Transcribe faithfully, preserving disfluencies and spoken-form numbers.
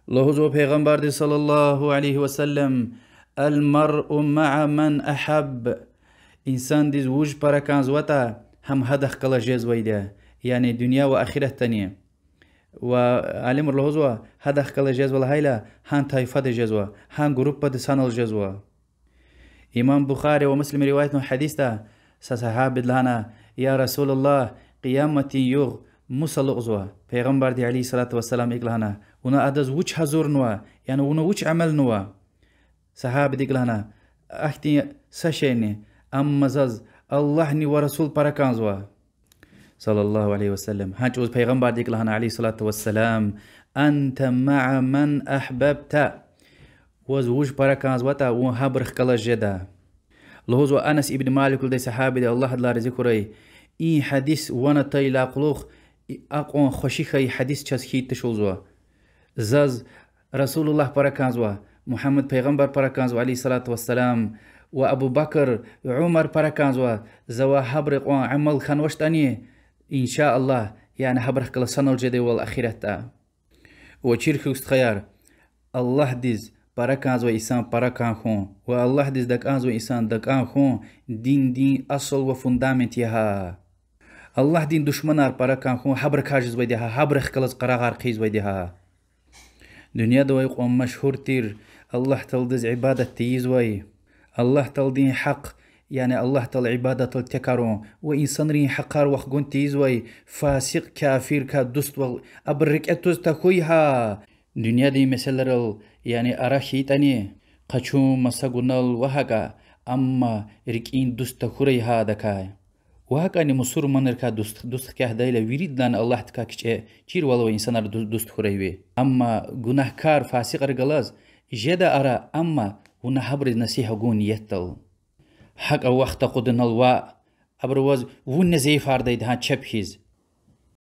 Лугьузва Пайгъамбарди صلى الله عليه وسلم: المرء مع من أحب. Инсандиз вуж пара кӀанзаватӀа, гьам гьадахъ галаз жезвайди я, яни дуьнья ва ахиратдани. Ва алимри лугьузва, гьадахъ галаз жезва лагьайла, гьа тайфада жезва, гьа группада санал жезва. Имам Бухари ва Муслима риваятнавай гьадисда са сагьабиди лагьана: يا رسول الله, Къияматдин югъ мус алукьзава? Пайгъамбарди عليه الصلاة والسلام икӀ лагьана: вуна адаз вуч гьазурнава, яни вуна вуч амалнава? Сагьабиди икӀ лагьана: ахьтин са шейни, амма заз Аллагьни ва Расул пара кӀанзава. صلى الله عليه وسلم. Гьа чӀавуз Пайгъамбарди икӀ лагьана عليه الصلاة والسلام: أنت مع من أحببت. Ваз вуж пара кӀанзаватӀа, вун гьабурухъ галаз жеда. Лугьузва Анас ибн Малик лугьудай сагьабиди, Аллагь адалай рази хьурай: и гьадис ван атайдалай кьулухъ и акьван хвеши хьайи гьадис чаз хьайитӀа туш лугьузва. Заз Расулуллагь пара кӀанзава, Мугьаммад Пайгъамбар пара кӀанзава عليه الصلاة والسلام, ва Абу Бакр, Умар пара кӀанзава, завай гьабурун кьван амал хьанвачтӀани, إن شاء الله, яни гьабурухъ галаз санал жедайвал ахиратда. Ва чир хьухь, стхаяр, Аллагьдиз пара кӀанзавай инсан пара кӀан хьун ва Аллагьдиз такӀанзавай инсан такӀан хьун диндин асул ва фундамент я гьа. Аллагьдин душманар пара кӀан хьун гьабурукай жезвайди я гьа, гьабурухъ галаз къарагъар хъийизвайди я гьа. Дуьньяда авай кьван машгьур тир Аллагь Тааладиз ибадат тийизвай, Аллагь Тааладин гьахъ, яни Аллагь Таалади ибадатдал текарун ва инсанрин гьахъар вахгун тийизвай фасикь кафиррикай дуствал, абурун рикӀе туз тахьуй гьа. Дуьньядин месэлайрал, яни ара хьайитӀани, къачун маса гунал ва гьакӀа, амма рикӀин дуст тахьурай гьа адакай. Ва гьакӀани мусурманрикай дуст, дуст хкягъдайла виридалайни Аллагьдикай кичӀе, чирвал авай инсанар ду-, дуст хьурай ви. Амма гунагькар, фасикьрихъ галаз жеда ара, амма вуна гьабуруз насигьат гун ниятдал. ГьакӀа вахт акъудунал ваъ, абуру ваз вун зайифардайди гьа чеб хьиз.